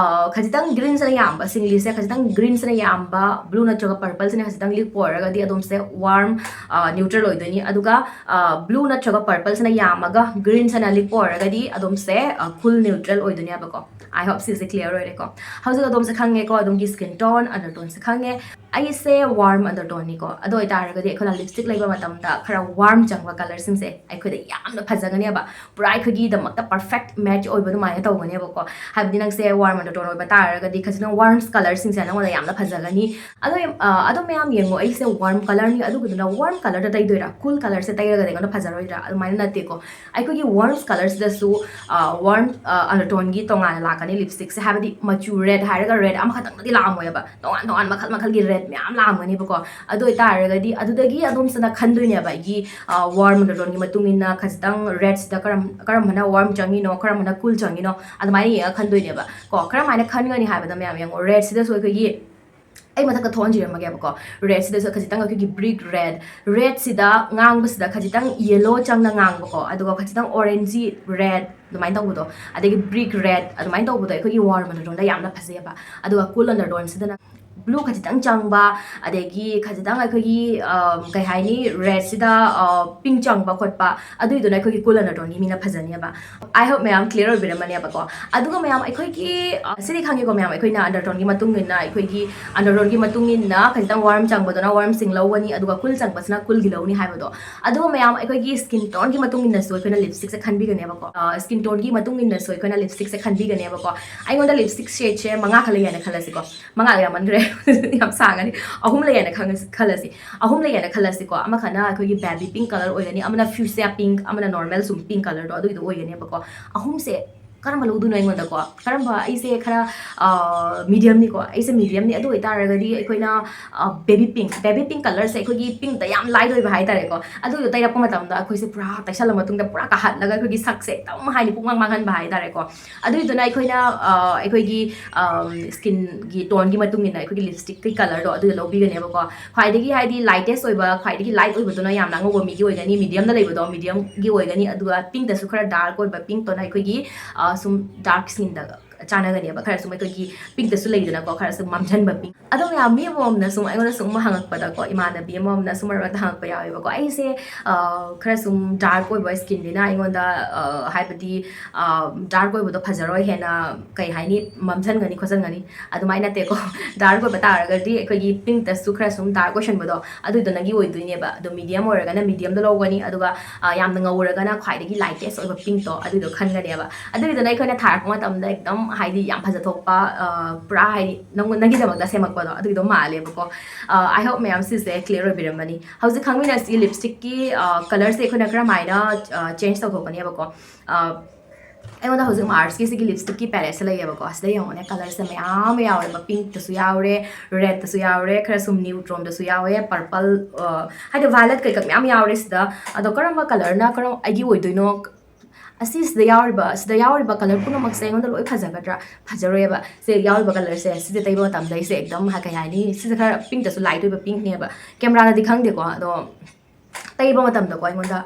ꯈꯖꯤꯛꯇꯪ ꯒ꯭ꯔꯤꯟꯁꯤꯅ ꯌꯥꯝꯕ, ꯁꯤꯡꯂꯤꯁꯦ ꯈꯖꯤꯛꯇꯪ ꯒ꯭ꯔꯤꯟꯁꯤꯅ ꯌꯥꯝꯕ, ꯕ꯭ꯂꯨ ꯅꯠꯇ꯭ꯔꯒ ꯄꯔꯄꯜꯁꯤꯅ ꯈꯖꯤꯛꯇꯪ ꯂꯤꯛꯄ ꯑꯣꯏꯔꯒꯗꯤ ꯑꯗꯣꯝꯁꯦ ꯋꯥꯔꯝ ꯅ꯭ꯌꯨꯇ꯭ꯔꯦꯜ ꯑꯣꯏꯗꯣꯏꯅꯤ꯫ ꯑꯗꯨꯒ ꯕ꯭ꯂꯨ ꯅꯠꯇ꯭ꯔꯒ ꯄꯔꯄꯜꯁꯤꯅ ꯌꯥꯝꯃꯒ ꯒ꯭ꯔꯤꯟꯁꯤꯅ ꯂꯤꯛꯄ ꯑꯣꯏꯔꯒꯗꯤ ꯑꯗꯣꯝꯁꯦ ꯀꯨꯜ ꯅ꯭ꯌꯨꯇ꯭ꯔꯦꯜ ꯑꯣꯏꯗꯣꯏꯅꯦꯕꯀꯣ꯫ I hope ꯁꯤꯁꯦ ꯀ꯭ꯂꯤꯌꯥꯔ ꯑꯣꯏꯔꯦꯀꯣ꯫ ꯍꯧꯖꯤꯛ ꯑꯗꯣꯝꯁꯦ ꯈꯪꯉꯦꯀꯣ, ꯑꯗꯣꯝꯒꯤ ꯁ꯭ꯀꯤꯟ ꯇꯣꯟ, ꯑꯟꯗꯔꯇꯣꯟꯁꯦ ꯈꯪꯉꯦ꯫ ꯑꯩꯁꯦ ꯋꯥꯔꯝ ꯑꯟꯗꯔꯇꯣꯟꯅꯤꯀꯣ꯫ ꯑꯗꯨ ꯑꯣꯏꯇꯥꯔꯒꯗꯤ ꯑꯩꯈꯣꯏꯅ ꯂꯤꯞꯁꯇꯤꯛ ꯂꯩꯕ ꯃꯇꯝꯗ ꯈꯔ ꯋꯥꯔꯝ ꯆꯪꯕ ꯀꯂꯔꯁꯤꯡꯁꯦ ꯑꯩꯈꯣꯏꯗ ꯌꯥꯝꯅ ꯐꯖꯒꯅꯦꯕ꯫ ꯄꯨꯔꯥ ꯑꯩꯈꯣꯏꯒꯤꯗꯃꯛꯇ ꯄꯔꯐꯦꯛ ꯃꯦꯠꯆ ꯑꯣꯏꯕ ꯑꯗꯨꯃꯥꯏꯅ ꯇꯧꯒꯅꯦꯕꯀꯣ꯫ ꯍꯥꯏꯕꯗꯤ ꯅꯪꯁꯦ ꯋꯥꯔꯝ ꯑꯟꯗꯔꯇꯣꯟ ꯑꯣꯏꯕ ꯇꯥꯔꯒꯗꯤ ꯈꯖꯤꯛꯇꯪ ꯋꯥꯔꯝ ꯀꯂꯔꯁꯤꯡꯁꯦ ꯅꯪꯉꯣꯟꯗ ꯌꯥꯝꯅ ꯐꯖꯒꯅꯤ꯫ ꯑꯗꯣ ꯑꯗꯣ ꯃꯌꯥꯝ ꯌꯦꯡꯉꯣ, ꯑꯩꯁꯦ ꯋꯥꯔꯝ ꯀꯂꯔꯅꯤ, ꯑꯗꯨꯒꯤꯗꯨꯅ ꯋꯥꯔꯝ ꯀꯂꯔꯗ ꯇꯩꯗꯣꯏꯔꯥ, ꯀꯨꯜ ꯀꯂꯔꯁꯦ ꯇꯩꯔꯒꯗꯤ ꯑꯩꯉꯣꯟꯗ ꯐꯖꯔꯣꯏꯗ꯭ꯔꯥ? ꯑꯗꯨꯃꯥꯏꯅ ꯅꯠꯇꯦꯀꯣ꯫ ꯑꯩꯈꯣꯏꯒꯤ ꯋꯥꯔꯝ ꯀꯂꯔꯁꯤꯗꯁꯨ ꯋꯥꯔꯝ ꯑꯟꯗꯔꯇꯣꯟꯒꯤ ꯇꯣꯉꯥꯟꯅ ꯂꯥꯛꯀꯅꯤ ꯂꯤꯞꯁꯇꯤꯛꯁꯦ꯫ ꯍꯥꯏꯕꯗꯤ ꯃꯆꯨ ꯔꯦꯗ ꯍꯥꯏꯔꯒ ꯔꯦꯗ ꯑꯃꯈꯛꯇꯪꯗꯗꯤ ꯂꯥꯛꯑꯝꯃꯣꯏꯕ, ꯇꯣꯉꯥꯟ ꯇꯣꯉꯥꯟ ꯃꯈꯜ ꯃꯈꯜꯒꯤ ꯔꯦꯗ ꯃꯌꯥꯝ ꯂꯥꯛꯑꯝꯒꯅꯦꯕꯀꯣ꯫ ꯑꯗꯨ ꯑꯣꯏꯇꯥꯔꯒꯗꯤ ꯑꯗꯨꯗꯒꯤ ꯑꯗꯣꯝꯁꯤꯅ ꯈꯟꯗꯣꯏꯅꯦꯕ, ꯑꯩꯒꯤ ꯋꯥꯔꯝ ꯑꯟꯗꯔꯇꯣꯟꯒꯤ ꯃꯇꯨꯡ ꯏꯟꯅ ꯈꯖꯤꯛꯇꯪ ꯔꯦꯗꯁꯤꯗ ꯀꯔꯝ ꯀꯔꯝꯕꯅ ꯋꯥꯔꯝ ꯆꯪꯉꯤꯅꯣ, ꯀꯔꯝꯕꯅ ꯀꯨꯜ ꯆꯪꯉꯤꯅꯣ, ꯑꯗꯨꯃꯥꯏꯅ ꯌꯦꯡꯉꯒ ꯈꯟꯗꯣꯏꯅꯦꯕ ꯀꯣ꯫ ꯀꯔꯝꯍꯥꯏꯅ ꯈꯟꯒꯅꯤ ꯍꯥꯏꯕꯗ, ꯃꯌꯥꯝ ꯌꯦꯡꯉꯣ, ꯔꯦꯗꯁꯤꯗꯁꯨ ꯑꯩꯈꯣꯏꯒꯤ, ꯑꯩ ꯃꯊꯛꯇ ꯊꯣꯛꯍꯟꯖꯔꯝꯃꯒꯦꯕꯀꯣ꯫ ꯔꯦꯗꯁꯤꯗꯁꯨ ꯈꯖꯤꯛꯇꯪ ꯑꯩꯈꯣꯏꯒꯤ ꯕ꯭ꯔꯤꯛ ꯔꯦꯗ, ꯔꯦꯗꯁꯤꯗ ꯉꯥꯡꯕꯁꯤꯗ ꯈꯖꯤꯛꯇꯪ ꯌꯦꯂꯣ ꯆꯪꯅ ꯉꯥꯡꯕꯀꯣ, ꯑꯗꯨꯒ ꯈꯖꯤꯛꯇꯪ ꯑꯣꯔꯦꯟꯖꯤ ꯔꯦꯗ ꯑꯗꯨꯃꯥꯏꯅ ꯇꯧꯕꯗꯣ, ꯑꯗꯒꯤ ꯕ꯭ꯔꯤꯛ ꯔꯦꯗ ꯑꯗꯨꯃꯥꯏꯅ ꯇꯧꯕꯗꯣ ꯑꯩꯈꯣꯏꯒꯤ ꯋꯥꯔꯝ ꯑꯟꯗꯔꯇꯣꯟꯗ ꯌꯥꯝꯅ ꯐꯖꯩꯑꯕ꯫ ꯑꯗꯨꯒ ꯀꯨꯜ ꯑꯟꯗꯔꯇꯣꯟꯁꯤꯗꯅ ꯕ꯭ꯂꯨ ꯈꯖꯤꯛꯇꯪ ꯆꯪꯕ, ꯑꯗꯒꯤ ꯈꯖꯤꯛꯇꯪ ꯑꯩꯈꯣꯏꯒꯤ, ꯑ, ꯀꯩ ꯍꯥꯏꯅꯤ, ꯔꯦꯗꯁꯤꯗ ꯄꯤꯡ ꯆꯪꯕ ꯈꯣꯠꯄ, ꯑꯗꯨꯏꯗꯨꯅ ꯑꯩꯈꯣꯏꯒꯤ ꯀꯨꯜ ꯑꯟꯗꯔꯇꯣꯟꯒꯤ ꯃꯤꯅ ꯐꯖꯅꯦꯕ꯫ I hope ꯃꯌꯥꯝ ꯀ꯭ꯂꯤꯌꯥꯔ ꯑꯣꯏꯕꯤꯔꯝꯃꯅꯦꯕꯀꯣ꯫ ꯑꯗꯨꯒ ꯃꯌꯥꯝ ꯑꯩꯈꯣꯏꯒꯤ, ꯑ, ꯁꯤꯗꯤ ꯈꯪꯉꯦꯀꯣ ꯃꯌꯥꯝ, ꯑꯩꯈꯣꯏꯅ ꯑꯟꯗꯔꯇꯣꯟꯒꯤ ꯃꯇꯨꯡ ꯏꯟꯅ, ꯑꯩꯈꯣꯏꯒꯤ ꯑꯟꯗꯔꯇꯣꯟꯒꯤ ꯃꯇꯨꯡ ꯏꯟꯅ ꯈꯖꯤꯛꯇꯪ ꯋꯥꯔꯝ ꯆꯪꯕꯗꯨꯅ ꯋꯥꯔꯝꯁꯤꯡ ꯂꯧꯒꯅꯤ, ꯑꯗꯨꯒ ꯀꯨꯜ ꯆꯪꯕꯁꯤꯅ ꯀꯨꯜꯒꯤ ꯂꯧꯅꯤ ꯍꯥꯏꯕꯗꯣ꯫ ꯑꯗꯨꯒ ꯃꯌꯥꯝ ꯑꯩꯈꯣꯏꯒꯤ ꯁ꯭ꯀꯤꯟ ꯇꯣꯟꯒꯤ ꯃꯇꯨꯡ ꯏꯟꯅꯁꯨ ꯑꯩꯈꯣꯏꯅ ꯂꯤꯞꯁꯇꯤꯛꯁꯦ ꯈꯟꯕꯤꯒꯅꯦꯕꯀꯣ꯫ ꯑ, ꯁ꯭ꯀꯤꯟ ꯇꯣꯟꯒꯤ ꯃꯇꯨꯡ ꯏꯟꯅꯁꯨ ꯑꯩꯈꯣꯏꯅ ꯂꯤꯞꯁꯇꯤꯛꯁꯦ ꯈꯟꯕꯤꯒꯅꯦꯕꯀꯣ꯫ ꯑꯩꯉꯣꯟꯗ ꯂꯤꯞꯁꯇꯤꯛ ꯁꯦꯠꯁꯦ ꯃꯉꯥ ꯈꯛ ꯂꯩꯌꯦꯅ ꯈꯜꯂꯁꯤꯀꯣ꯫ ꯃꯉꯥ ꯌꯥꯝꯃꯟꯈ꯭ꯔꯦ꯫ ꯌꯥꯝ ꯁꯥꯡꯉꯅꯤ꯫ ꯑꯍꯨꯝ ꯂꯩꯌꯦꯅ ꯈꯪꯉꯁꯤ-, ꯈꯜꯂꯁꯤ꯫ ꯑꯍꯨꯝ ꯂꯩꯌꯦꯅ ꯈꯜꯂꯁꯤꯀꯣ꯫ ꯑꯃꯈꯛꯅ ꯑꯩꯈꯣꯏꯒꯤ ꯕꯦꯕꯤ ꯄꯤꯡ ꯀꯂꯔ ꯑꯣꯏꯒꯅꯤ, ꯑꯃꯅ ꯐ꯭ꯌꯨꯁꯤꯌꯥ ꯄꯤꯡ, ꯑꯃꯅ ꯅꯣꯔꯃꯦꯜ ꯁꯨꯝ ꯄꯤꯡ ꯀꯂꯔꯗꯣ ꯑꯗꯨꯒꯤꯗꯣ ꯑꯣꯏꯒꯅꯦꯕꯀꯣ꯫ ꯑꯍꯨꯝꯁꯦ ꯀꯔꯝꯕ ꯂꯧꯗꯣꯏꯅꯣ ꯑꯩꯉꯣꯟꯗꯀꯣ? ꯀꯔꯝꯕ, ꯑꯩꯁꯦ ꯈꯔ, ꯑ, ꯃꯤꯗꯤꯌꯝꯅꯤꯀꯣ, ꯑꯩꯁꯦ ꯃꯤꯗꯤꯌꯝꯅꯤ꯫ ꯑꯗꯨ ꯑꯣꯏꯇꯥꯔꯒꯗꯤ ꯑꯩꯈꯣꯏꯅ, ꯑ, ꯕꯦꯕꯤ ꯄꯤꯡ, ꯕꯦꯕꯤ ꯄꯤꯡ ꯀꯂꯔꯁꯦ ꯑꯩꯈꯣꯏꯒꯤ ꯄꯤꯡꯗ ꯌꯥꯝ ꯂꯥꯏꯠ ꯑꯣꯏꯕ ꯍꯥꯏꯇꯥꯔꯦꯀꯣ꯫ ꯑꯗꯨꯗꯣ ꯇꯩꯔꯛꯄ ꯃꯇꯝꯗ ꯑꯩꯈꯣꯏꯁꯦ ꯄꯨꯔꯥ ꯇꯩꯁꯜꯂ ꯃꯇꯨꯡꯗ ꯄꯨꯔꯥ ꯀꯥꯍꯠꯂꯒ ꯑꯩꯈꯣꯏꯒꯤ ꯁꯛꯁꯦ ꯑꯗꯨꯝ ꯍꯥꯏꯗꯤ ꯄꯨꯡꯃꯥꯡ ꯃꯥꯡꯍꯟꯕ ꯍꯥꯏꯇꯥꯔꯦꯀꯣ꯫ ꯑꯗꯨꯏꯗꯨꯅ ꯑꯩꯈꯣꯏꯅ, ꯑ, ꯑꯩꯈꯣꯏꯒꯤ, ꯑꯝ, ꯁ꯭ꯀꯤꯟꯒꯤ ꯇꯣꯟꯒꯤ ꯃꯇꯨꯡ ꯏꯟꯅ ꯑꯩꯈꯣꯏꯒꯤ ꯂꯤꯞꯁꯇꯤꯛꯀꯤ ꯀꯂꯔꯗꯣ ꯑꯗꯨꯗꯣ ꯂꯧꯕꯤꯒꯅꯦꯕꯀꯣ꯫ ꯈ꯭ꯋꯥꯏꯗꯒꯤ ꯍꯥꯏꯗꯤ ꯂꯥꯏꯇꯦꯁ ꯑꯣꯏꯕ, ꯈ꯭ꯋꯥꯏꯗꯒꯤ ꯂꯥꯏꯠ ꯑꯣꯏꯕꯗꯨꯅ ꯌꯥꯝꯅ ꯑꯉꯧꯕ ꯃꯤꯒꯤ ꯑꯣꯏꯒꯅꯤ, ꯃꯤꯗꯤꯌꯝꯗ ꯂꯩꯕꯗꯣ ꯃꯤꯗꯤꯌꯝꯒꯤ ꯑꯣꯏꯒꯅꯤ, ꯑꯗꯨꯒ ꯄꯤꯡꯗꯁꯨ ꯈꯔ ꯗꯥꯔꯛ ꯑꯣꯏꯕ ꯄꯤꯡꯇꯣꯅ ꯑꯩꯈꯣꯏꯒꯤ, ꯑ, ꯁꯨꯝ ꯗꯥꯔꯛ ꯁ꯭ꯀꯤꯟꯗ ꯆꯥꯟꯅꯒꯅꯦꯕ꯫ ꯈꯔ ꯁꯨꯝ ꯑꯩꯈꯣꯏꯒꯤ ꯄꯤꯡꯇꯁꯨ ꯂꯩꯗꯅꯀꯣ, ꯈꯔ ꯁꯨꯝ ꯃꯝꯁꯤꯟꯕ ꯄꯤꯡ꯫ ꯑꯗꯣ ꯃꯌꯥꯝ, ꯃꯤ ꯑꯃꯃꯝꯅ ꯁꯨꯝ ꯑꯩꯉꯣꯟꯗ ꯁꯨꯝ ꯍꯪꯉꯛꯄꯗꯀꯣ, ꯏꯃꯥꯟꯅꯕꯤ ꯑꯃꯃꯝꯅ ꯁꯨꯝ ꯃꯔꯛ ꯃꯔꯛꯇ ꯍꯪꯉꯛꯄ ꯌꯥꯎꯋꯦꯕꯀꯣ, ꯑꯩꯁꯦ, ꯑ, ꯈꯔ ꯁꯨꯝ ꯗꯥꯔꯛ ꯑꯣꯏꯕ ꯁ꯭ꯀꯤꯟꯅꯤꯅ ꯑꯩꯉꯣꯟꯗ, ꯑ, ꯍꯥꯏꯕꯗꯤ, ꯑ, ꯗꯥꯔꯛ ꯑꯣꯏꯕꯗꯣ ꯐꯖꯔꯣꯏ, ꯍꯦꯟꯅ ꯀꯩ ꯍꯥꯏꯅꯤ, ꯃꯝꯁꯤꯟꯒꯅꯤ ꯈꯣꯠꯆꯟꯒꯅꯤ, ꯑꯗꯨꯃꯥꯏꯅ ꯅꯠꯇꯦꯀꯣ꯫ ꯗꯥꯔꯛ ꯑꯣꯏꯕ ꯇꯥꯔꯒꯗꯤ ꯑꯩꯈꯣꯏꯒꯤ ꯄꯤꯡꯇꯁꯨ ꯈꯔ ꯁꯨꯝ ꯗꯥꯔꯛ ꯑꯣꯏꯁꯟꯕꯗꯣ ꯑꯗꯨꯗꯨꯅꯒꯤ ꯑꯣꯏꯗꯣꯏꯅꯦꯕ꯫ ꯑꯗꯣ ꯃꯤꯗꯤꯌꯝ ꯑꯣꯏꯔꯒꯅ ꯃꯤꯗꯤꯌꯝꯗ ꯂꯧꯒꯅꯤ, ꯑꯗꯨꯒ, ꯑ, ꯌꯥꯝꯅ ꯉꯧꯔꯒꯅ ꯈ꯭ꯋꯥꯏꯗꯒꯤ ꯂꯥꯏꯇꯦꯁ ꯑꯣꯏꯕ ꯄꯤꯡꯇꯣ ꯑꯗꯨꯗꯣ ꯈꯟꯒꯅꯦꯕ꯫ ꯑꯗꯨꯒꯤꯗꯨꯅ ꯑꯩꯈꯣꯏꯅ ꯊꯥꯔꯛꯄ ꯃꯇꯝꯗ ꯑꯦꯛꯗꯝ ꯍꯥꯏꯗꯤ ꯌꯥꯝ ꯐꯖꯊꯣꯛꯄ, ꯑ, ꯄꯨꯔꯥ ꯍꯥꯏꯗꯤ ꯅꯪ-, ꯅꯪꯒꯤꯗꯃꯛꯇ ꯁꯦꯝꯃꯛꯄꯗꯣ ꯑꯗꯨꯒꯤꯗꯣ ꯃꯥꯜꯂꯦꯕꯀꯣ꯫ ꯑ, I hope ꯃꯌꯥꯝ ꯁꯤꯁꯦ ꯀ꯭ꯂꯤꯌꯥꯔ ꯑꯣꯏꯕꯤꯔꯝꯃꯅꯤ꯫ ꯍꯧꯖꯤꯛ ꯈꯪꯃꯤꯟꯅꯁꯤ ꯂꯤꯞꯁꯇꯤꯛꯀꯤ, ꯑ, ꯀꯂꯔꯁꯦ ꯑꯩꯈꯣꯏꯅ ꯀꯔꯝꯍꯥꯏꯅ, ꯑ, ꯆꯦꯟꯖ ꯇꯧꯊꯣꯛꯀꯅꯦꯕꯀꯣ꯫ ꯑ, ꯑꯩꯉꯣꯟꯗ ꯍꯧꯖꯤꯛ ꯃꯥꯔꯁꯀꯤ ꯁꯤꯒꯤ ꯂꯤꯞꯁꯇꯤꯛꯀꯤ ꯄꯦꯂꯦꯠꯁꯦ ꯂꯩꯌꯦꯕꯀꯣ꯫ ꯁꯤꯗ ꯌꯦꯡꯉꯣꯅꯦ, ꯀꯂꯔꯁꯦ ꯃꯌꯥꯝ ꯑꯃ ꯌꯥꯎꯔꯦꯕ꯫ ꯄꯤꯡꯛꯇꯁꯨ ꯌꯥꯎꯔꯦ, ꯔꯦꯗꯇꯁꯨ ꯌꯥꯎꯔꯦ, ꯈꯔ ꯁꯨꯝ ꯅ꯭ꯌꯨꯗ ꯔꯣꯝꯗꯁꯨ ꯌꯥꯎꯋꯦ, ꯄꯔꯄꯜ, ꯍꯥꯏꯗꯤ ꯚꯥꯏꯂꯦꯠ ꯀꯩꯀꯥ ꯃꯌꯥꯝ ꯌꯥꯎꯔꯦ ꯁꯤꯗ꯫ ꯑꯗꯣ ꯀꯔꯝꯕ ꯀꯂꯔꯅ ꯀꯔꯝ ꯑꯩꯒꯤ ꯑꯣꯏꯗꯣꯏꯅꯣ? ꯑꯁꯤ ꯁꯤꯗ ꯌꯥꯎꯔꯤꯕ, ꯁꯤꯗ ꯌꯥꯎꯔꯤꯕ ꯀꯂꯔ ꯄꯨꯝꯅꯃꯛꯁꯦ ꯑꯩꯉꯣꯟꯗ ꯂꯣꯏ ꯐꯖꯒꯗ꯭ꯔꯥ? ꯐꯖꯔꯣꯏꯕ꯫ ꯁꯦ ꯌꯥꯎꯔꯤꯕ ꯀꯂꯔꯁꯦ ꯁꯤꯁꯦ ꯇꯩꯕ ꯃꯇꯝꯗ ꯑꯩꯁꯦ ꯑꯦꯛꯗꯝ ꯍꯥ-, ꯀꯩ ꯍꯥꯏꯅꯤ, ꯁꯤꯁꯦ ꯈꯔ ꯄꯤꯡꯛꯇꯁꯨ ꯂꯥꯏꯠ ꯑꯣꯏꯕ ꯄꯤꯡꯛꯅꯦꯕ꯫ ꯀꯦꯃꯦꯔꯥꯗꯗꯤ ꯈꯪꯗꯦꯀꯣ, ꯑꯗꯣ ꯇꯩꯕ ꯃꯇꯝꯗꯀꯣ ꯑꯩꯉꯣꯟꯗ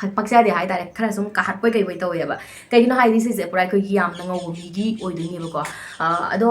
ꯐ-, ꯄꯛꯆꯗꯦ ꯍꯥꯏꯇꯥꯔꯦ꯫ ꯈꯔ ꯁꯨꯝ ꯀꯥꯍꯠꯄꯣꯏ ꯀꯩꯕꯣꯏ ꯇꯧꯋꯦꯕ꯫ ꯀꯩꯒꯤꯅꯣ ꯍꯥꯏꯗꯤ ꯁꯤꯁꯦ ꯄꯨꯔꯥ ꯑꯩꯈꯣꯏꯒꯤ ꯌꯥꯝꯅ ꯉꯧꯕ ꯃꯤꯒꯤ ꯑꯣꯏꯗꯣꯏꯅꯦꯕꯀꯣ꯫ ꯑ, ꯑꯗꯣ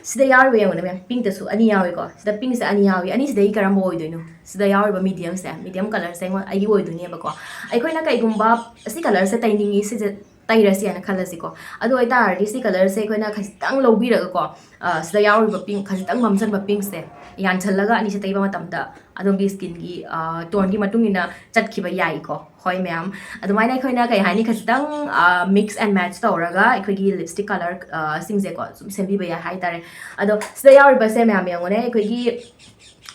ꯁꯤꯗ ꯌꯥꯎꯔꯤꯕ ꯌꯦꯡꯉꯨꯅꯦ ꯃꯦꯝ, ꯄꯤꯡꯛꯇꯁꯨ ꯑꯅꯤ ꯌꯥꯎꯏꯀꯣ꯫ ꯁꯤꯗ ꯄꯤꯡꯛꯁꯦ ꯑꯅꯤ ꯌꯥꯎꯏ꯫ ꯑꯅꯤꯁꯤꯗꯒꯤ ꯀꯔꯝꯕ ꯑꯣꯏꯗꯣꯏꯅꯣ? ꯁꯤꯗ ꯌꯥꯎꯔꯤꯕ ꯃꯤꯗꯤꯌꯝꯁꯦ, ꯃꯤꯗꯤꯌꯝ ꯀꯂꯔꯁꯦ ꯑꯩꯉꯣꯟ-, ꯑꯩꯒꯤ ꯑꯣꯏꯗꯣꯏꯅꯦꯕꯀꯣ꯫ ꯑꯩꯈꯣꯏꯅ ꯀꯩꯒꯨꯝꯕ ꯁꯤ ꯀꯂꯔꯁꯦ ꯇꯩꯅꯤꯡꯉꯤ, ꯁꯤꯁꯦ ꯇꯩꯔꯁꯤ ꯍꯥꯏꯅ ꯈꯜꯂꯁꯤꯀꯣ꯫ ꯑꯗꯨ ꯑꯣꯏꯇꯥꯔꯗꯤ ꯁꯤ ꯀꯂꯔꯁꯦ ꯑꯩꯈꯣꯏꯅ ꯈꯖꯤꯛꯇꯪ ꯂꯧꯕꯤꯔꯒꯀꯣ, ꯑ, ꯁꯤꯗ ꯌꯥꯎꯔꯤꯕ ꯄꯤꯡꯛ, ꯈꯖꯤꯛꯇꯪ ꯃꯝꯁꯤꯟꯕ ꯄꯤꯡꯛꯁꯦ ꯌꯥꯟꯁꯤꯜꯂꯒ ꯑꯅꯤꯁꯦ ꯇꯩꯕ ꯃꯇꯝꯗ ꯑꯗꯣꯝꯒꯤ ꯁ꯭ꯀꯤꯟꯒꯤ, ꯑ, ꯇꯣꯟꯒꯤ ꯃꯇꯨꯡ ꯏꯟꯅ ꯆꯠꯈꯤꯕ ꯌꯥꯏꯀꯣ꯫ ꯍꯣꯏ ꯃꯌꯥꯝ, ꯑꯗꯨꯃꯥꯏꯅ ꯑꯩꯈꯣꯏꯅ ꯀꯩ ꯍꯥꯏꯅꯤ, ꯈꯖꯤꯛꯇꯪ, ꯑ, mix and match ꯇꯧꯔꯒ ꯑꯩꯈꯣꯏꯒꯤ ꯂꯤꯞꯁꯇꯤꯛ ꯀꯂꯔ, ꯑ, ꯁꯤꯡꯁꯦꯀꯣ ꯁꯨꯝ ꯁꯦꯝꯕꯤꯕ ꯌꯥꯏ ꯍꯥꯏꯇꯥꯔꯦ꯫ ꯑꯗꯣ ꯁꯤꯗ ꯌꯥꯎꯔꯤꯕꯁꯦ ꯃꯌꯥꯝ ꯌꯦꯡꯉꯨꯅꯦ, ꯑꯩꯈꯣꯏꯒꯤ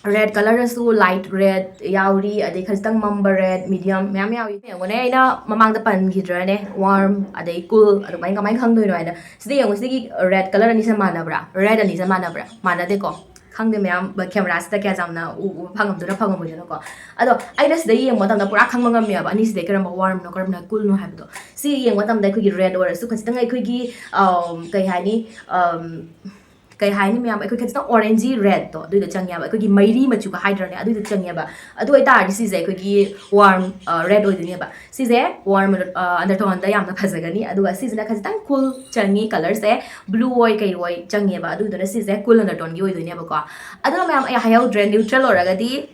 ꯔꯦꯗ ꯀꯂꯔꯗꯁꯨ ꯂꯥꯏꯠ ꯔꯦꯗ ꯌꯥꯎꯔꯤ, ꯑꯗꯩ ꯈꯖꯤꯛꯇꯪ ꯃꯝꯕ ꯔꯦꯗ, ꯃꯤꯗꯤꯌꯝ ꯃꯌꯥꯝ ꯌꯥꯎꯔꯤ꯫ ꯌꯦꯡꯉꯨꯅꯦ, ꯑꯩꯅ ꯃꯃꯥꯡꯗ ꯄꯟꯈꯤꯗ꯭ꯔꯅꯦ, ꯋꯥꯔꯝ ꯑꯗꯩ ꯀꯨꯜ, ꯑꯗꯨꯃꯥꯏꯅ ꯀꯃꯥꯏꯅ ꯈꯪꯗꯣꯏꯅꯣ ꯍꯥꯏꯗ, ꯁꯤꯗ ꯌꯦꯡꯉꯨ, ꯁꯤꯒꯤ ꯔꯦꯗ ꯀꯂꯔ ꯑꯅꯤꯁꯦ ꯃꯥꯟꯅꯕ꯭ꯔꯥ? ꯔꯦꯗ ꯑꯅꯤꯁꯦ ꯃꯥꯟꯅꯕ꯭ꯔꯥ? ꯃꯥꯟꯅꯗꯦꯀꯣ꯫ ꯈꯪꯗꯦ ꯃꯌꯥꯝ, ꯕ-, ꯀꯦꯃꯦꯔꯥꯁꯤꯗ ꯀꯌꯥ ꯌꯥꯝꯅ ꯎ-, ꯎꯕ ꯐꯪꯉꯝꯗꯣꯏꯅꯣ ꯐꯪꯉꯝꯃꯣꯏꯗꯣꯏꯅꯣꯀꯣ꯫ ꯑꯗꯣ ꯑꯩꯅ ꯁꯤꯗ ꯌꯦꯡꯕ ꯃꯇꯝꯗ ꯄꯨꯔꯥ ꯈꯪꯕ ꯉꯝꯃꯦꯕ ꯑꯅꯤꯁꯤꯗꯩ ꯀꯔꯝꯕ ꯋꯥꯔꯝꯅꯣ ꯀꯔꯝꯕꯅ ꯀꯨꯜꯅꯣ ꯍꯥꯏꯕꯗꯣ꯫ ꯁꯤ ꯌꯦꯡꯕ ꯃꯇꯝꯗ ꯑꯩꯈꯣꯏꯒꯤ ꯔꯦꯗ ꯑꯣꯏꯔꯁꯨ ꯈꯖꯤꯛꯇꯪ ꯑꯩꯈꯣꯏꯒꯤ, ꯑꯝ, ꯀꯩ ꯍꯥꯏꯅꯤ, ꯑꯝ, ꯀꯩ ꯍꯥꯏꯅꯤ ꯃꯌꯥꯝ, ꯑꯩꯈꯣꯏ ꯈꯖꯤꯛꯇꯪ ꯑꯣꯔꯦꯟꯖꯤ ꯔꯦꯗꯇꯣ ꯑꯗꯨꯏꯗꯣ ꯆꯪꯉꯦꯕ, ꯑꯩꯈꯣꯏꯒꯤ ꯃꯩꯔꯤ ꯃꯆꯨꯒ ꯍꯥꯏꯗ꯭ꯔꯅꯦ, ꯑꯗꯨꯏꯗꯣ ꯆꯪꯉꯦꯕ꯫ ꯑꯗꯨ ꯑꯣꯏꯇꯥꯔꯗꯤ ꯁꯤꯁꯦ ꯑꯩꯈꯣꯏꯒꯤ ꯋꯥꯔꯝ, ꯑ, ꯔꯦꯗ ꯑꯣꯏꯗꯣꯏꯅꯦꯕ꯫ ꯁꯤꯁꯦ ꯋꯥꯔꯝ, ꯑ, ꯑꯟꯗꯔꯇꯣꯟꯗ ꯌꯥꯝꯅ ꯐꯖꯒꯅꯤ, ꯑꯗꯨꯒ ꯁꯤꯁꯤꯅ ꯈꯖꯤꯛꯇꯪ ꯀꯨꯜ ꯆꯪꯉꯤ, ꯀꯂꯔꯁꯦ ꯕ꯭ꯂꯨ ꯑꯣꯏ ꯀꯩ ꯑꯣꯏ ꯆꯪꯉꯦꯕ, ꯑꯗꯨꯗꯨꯅ ꯁꯤꯁꯦ ꯀꯨꯜ ꯑꯟꯗꯔꯇꯣꯟꯒꯤ ꯑꯣꯏꯗꯣꯏꯅꯦꯕꯀꯣ꯫ ꯑꯗꯨꯒ ꯃꯌꯥꯝ, ꯑꯩ ꯍꯥꯏꯍꯧꯗ꯭ꯔꯦ, ꯅ꯭ꯌꯨꯇ꯭ꯔꯦꯜ ꯑꯣꯏꯔꯒꯗꯤ